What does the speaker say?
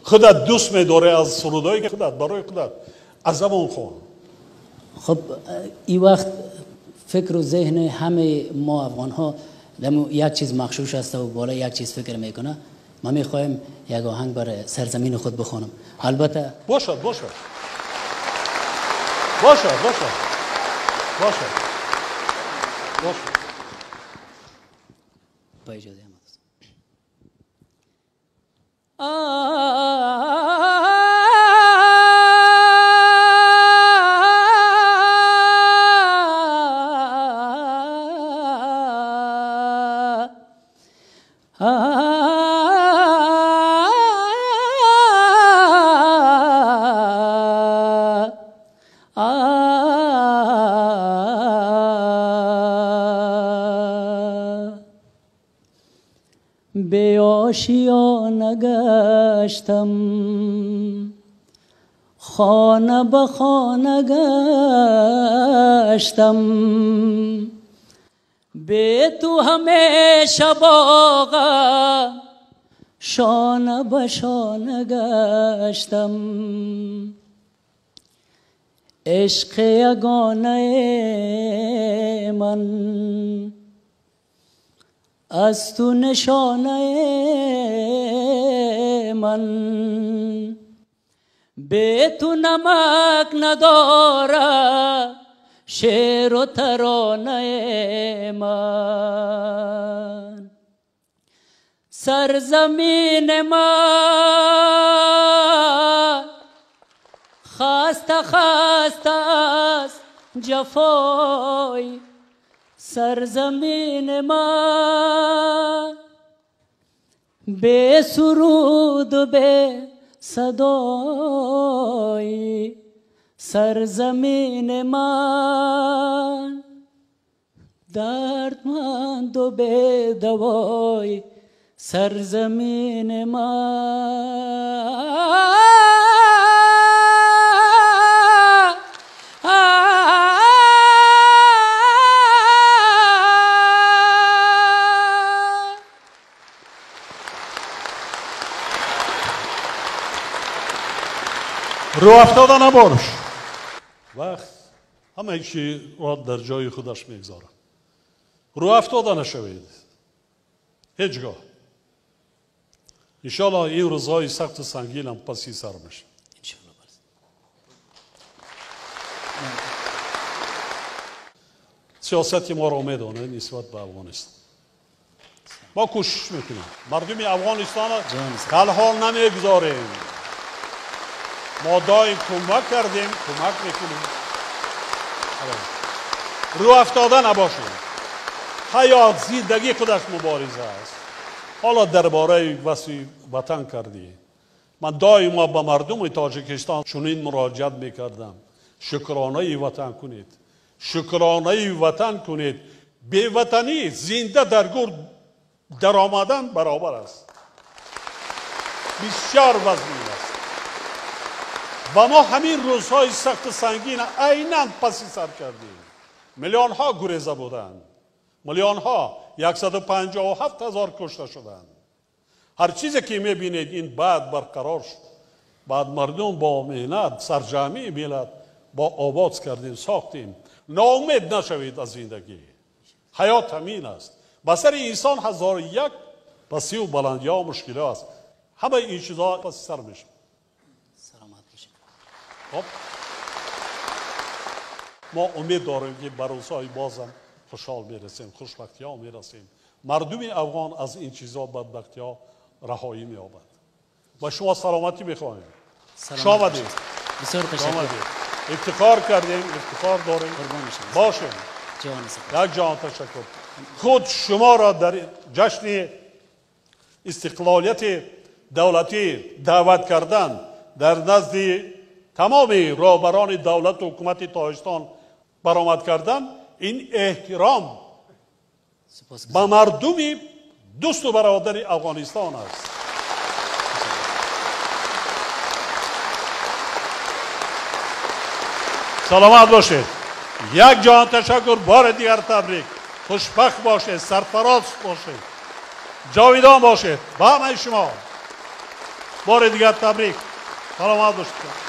Худат дӯст медорӣ аз сурудҳое худат барои худат аз забон хон. خب این وقت فکر و ذهن همه ما افغان ها یک چیز مغشوش است و بالا یک چیز فکر میکنه. ما میخوایم یک آهنگ برای سرزمین خود بخوانم. البته باشد باشد باشد باشد باشد باشد. با اجازه هم بے آشیانه گشتم خانه به خانه گشتم بے تو همیشه باغم شانه به شانه گشتم عشق یگانه من از تو نشانه من به تو نمک نداره شعر و ترانه من سرزمین من خسته خسته از جفای سرزمین من بے سرود بے صدای سرزمین من دردمند و بے دوای سرزمین من. رو افتاده نباش. وقت همه چی را در جای خودش میگذارم. رو افتاده نشوید هیچگاه. انشالله این روزهای سخت و سنگین هم پسی سر میشه. سیاست ما را میدانه نسبت به افغانستان. ما کوشش میکنیم مردم افغانستان را تنها نمیگذاریم. ما دائم کمک کردیم، کمک میکنیم. رو افتاده نباشیم. حیات زندگی خودش مبارزه است. حالا درباره وصف وطن کردی. من دائما به مردم تاجیکستان چنین مراجعت میکردم: شکرانه وطن کنید، شکرانه وطن کنید. بی وطنی زنده در گور در آمدن برابر است. بسیار وزنی است. و ما همین روزهای سخت سنگین عینا پسی سر کردیم. میلیون ها گریزه بودند، میلیون ها، 157 هزار کشته شدند. هر چیزی که میبینید این بعد برقرار شد. بعد مردم با مهنت سرجمعی ملت با آباد کردیم، ساختیم. ناامید نشوید از زندگی. حیات همین است. به سر انسان 1001 پسی و بلندی ها و مشکل است. همه این چیزها پسی سر میشه. خب ما امید داریم که بر روزهای بازم خوشحال میرسیم، خوشبختی ها میرسیم. مردم افغان از این چیزها بدبختی ها رهایی مییابد. و شما سلامتی میخواهیم. خوش آمدید. بسیار تشکر. افتخار کردیم، افتخار داریم. باشیم. یک جهان تشکر. خود شما را در جشن استقلالیت دولتی دعوت کردن در نزد تمام رهبران دولت و حکومت تاجیکستان برآمد کردن، این احترام به مردم دوست و برادر افغانستان است. سلامت باشید. یک جهان تشکر، بار دیگر تبریک. خوشبخت باشید، سرفراز باشید، جاویدان باشید. با همه شما Бори дигар табрик, саломат бошед.